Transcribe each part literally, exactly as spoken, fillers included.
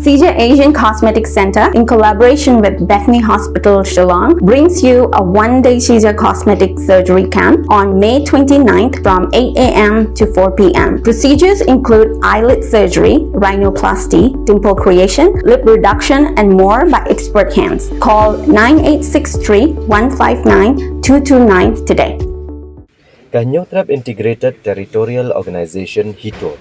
Seizure Asian Cosmetic Center, in collaboration with Bethany Hospital Shillong, brings you a one-day seizure cosmetic surgery camp on May twenty-ninth from eight a.m. to four p.m. Procedures include eyelid surgery, rhinoplasty, dimple creation, lip reduction, and more by expert hands. Call nine eight six three, one five nine, two two nine today. Ka Hynñiewtrep Integrated Territorial Organization HITO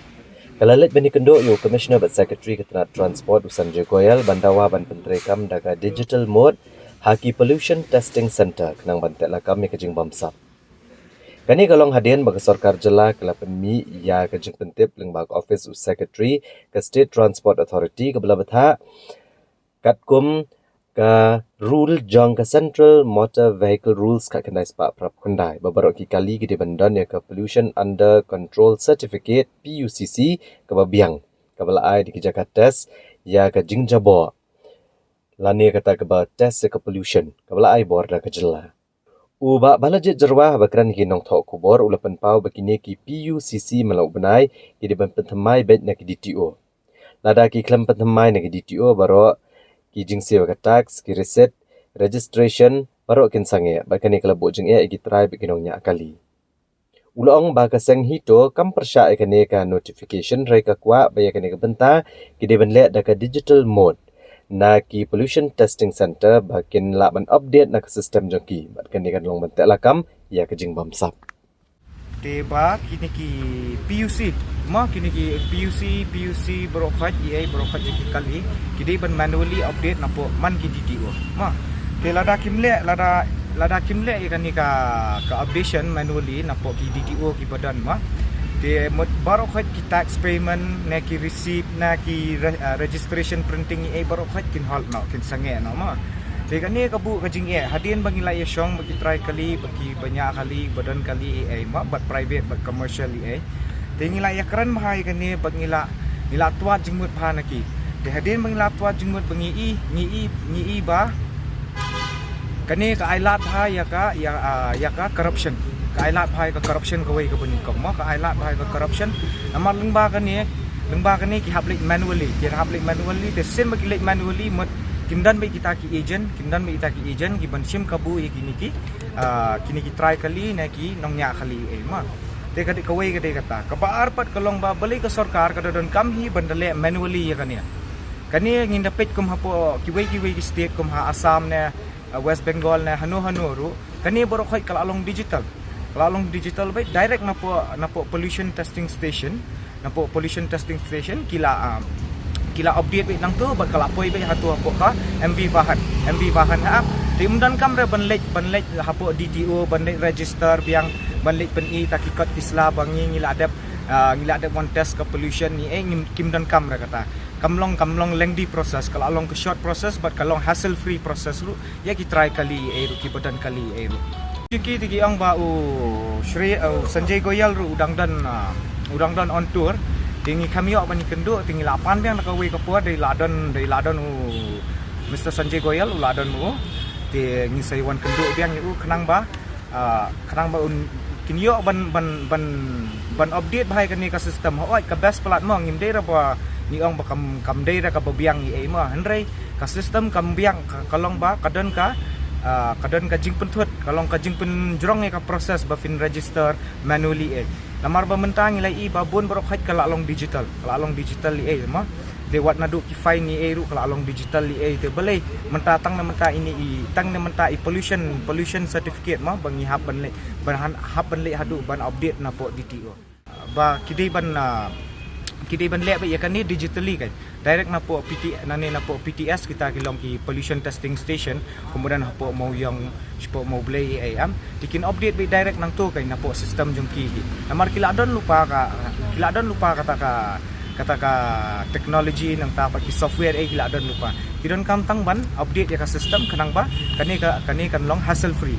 ka la leit ban ïakynduh ïa u Commissioner bad Secretary ka tnat Transport u Sanjay Goyal ban dawa ban pyntreikam da ka digital mode ha ki pollution testing center khnang ban teh lakam ïa ka jingbamsap. Kane ka long hadien ba ka sorkar jylla ka la pynmih ïa ka jingpyntip lyngba ka office u Secretary ka State Transport Authority kaba la bthah katkum ka rule jong ka Central Motor Vehicle Rules khatkhyndai spah phra phew khyndai ba baroh ki kali ki dei ban don ïa ka Pollution Under Control Certificate, P U C C, kaba biang kaba la ai da ki jaka test ïa ka jingjaboh lane kata kaba test ïa ka pollution kaba la ai bor da ka jylla. U Bah Balajied Jyrwa haba kren ïa ki nongthoh khubor u la pynpaw ba kine ki P U C C man la u bnai ki dei ban pynthymmai beit na ki D T O. Lada ki khlem pynthymmai na ki D T O baroh, ki jingsiew ka tax, ki receipt, registration, baroh kin sangeh bad kane ka la buh jingeh ïa ki trai bad ki nongñiah kali. U la ong ba ka seng HITO kam pyrshah ïa kane ka notification hynrei ka kwah ba ïa kane ka bynta ki dei ban leh da ka digital mode na ki pollution testing center ba kin lah ban update na ka system jong ki bad kane kan long ban teh lakam ïa ka jingbamsap. Te ba kine ki P U C, ma kine ki P U C, P U C baroh khoit, E A baroh khoit ïa ki kali ki dei ban manually update napoh man ki D T O. Ma te lada kim leh, lada lada kim leh ïa kane ka ka updation manually napoh ki D T O kiba don, ma te mut baroh khoit ki tax payment ne ki receipt ne ki re, uh, registration printing, E A baroh khoit kin halt noh, kin sangeh noh, ma. Te kane ka buh ka jingeh hadien ba ngi la ïashong bad ki trai kali, bad kiba ñiah kali, ba don kali, E A, ma bad private bad commercial, E A. Te ngi la ïakren bha ïa kane bad ngi la ngi la twad jingmut bha na ki. Te hadien ba ngi la twad jingmut ba ngi i ngi i ngi i ba kane ka ai lad bha ïa ka ïa, ah, ïa ka corruption. Ka ai lad bha ïa ka corruption kawei kaba nyngkong, ma ka ai lad bha ïa ka corruption. Namar lyngba kane lyngba kane ki hap leit manually, ki hap leit manually, te sien ba ki leit manually mut kim don beit kita ki agent, kim don beit kita ki agent kiban shim kabu ïa kine ki, ah, kine ki trai kali ne ki nongñiah kali, eh, ma. Te ka dei kawei ka dei kata. Kaba ar pat ka long ba balei ka sorkar ka da donkam hi ban da leh manually ïa kane. Kane ngin da peit kum hapoh kiwei kiwei ki state kum ha Assam ne, uh, West Bengal ne, hano hano ruh. Kane baroh khoit ka la long digital. Ka la long digital beit direct napoh, napoh pollution testing station. Napoh pollution testing station ki la, um, ki la update beit nangto bad ka la poi beit hato hapoh ka M V Vahan. M V Vahan ha. Te ym donkam re ban leit, ban leit hapoh D T O, ban leit register biang, ban leit pyni ta ki kot ki sla ba ngi ngi la dep, uh, ngi la dep wan test ka pollution ne, eh, ngim, kim donkam re kata. Kam long, kam long lengthy process, ka la long ka short process bad ka long hassle free process ruh ïa ki trai kali, eh, ruh kiba don kali, eh, ruh. Ki te ki ong ba u Shri, uh, u Sanjay Goyal ruh u dang don, uh, u dang don on tour. Te ngi kham ïoh ban ïakynduh, te ngi la pan biang da kawei ka por, dei la don, dei la don u Mister Sanjay Goyal u la don u. Te ngi sa ïa wan kynduh biang ïa u khnang ba, ah, khnang ba un kin ïoh ban, ban, ban, ban update bha ïa kane ka system. Hooid ka best palat mo, ngim dei re ba ngi ong ba kam, kam dei re kaba biang ïa ei mo. Hynrei ka system kam biang, ka, ka long ba ka don ka, ah, ka don ka jingpynthut, ka long ka jingpynjrong ïa ka process ba phin register manually, eh. Namar ba mynta ngi la i ba bun baroh khoit ka la long digital, ka la long digital, eh, mo. Te wat naduh ki fine ne ei ruh ka la long digital ne ei, te balei mynta tang ne mynta ine i, tang ne mynta i pollution, pollution certificate mo ba ngi hap ban leh, ban han, hap ban leh haduh ban update napoh D T O. Ba ki dei ban, ah, ki dei ban leh ba ïa kane digitally kan. Direct napoh P T, nane napoh P T S kita ki long ki pollution testing station, kemudian hapoh Mawiong, shapoh Mawblei, eh, am. Te kin update beit direct nangto kai napoh system jong ki. Namar ki la don lypa ka, ki la don lypa kata ka, kata ka technology nangta pat ki software, eh, ki la don lypa. Ki donkam tang ban update ïa ka system khnang ba kane ka, kane kan long hassle free.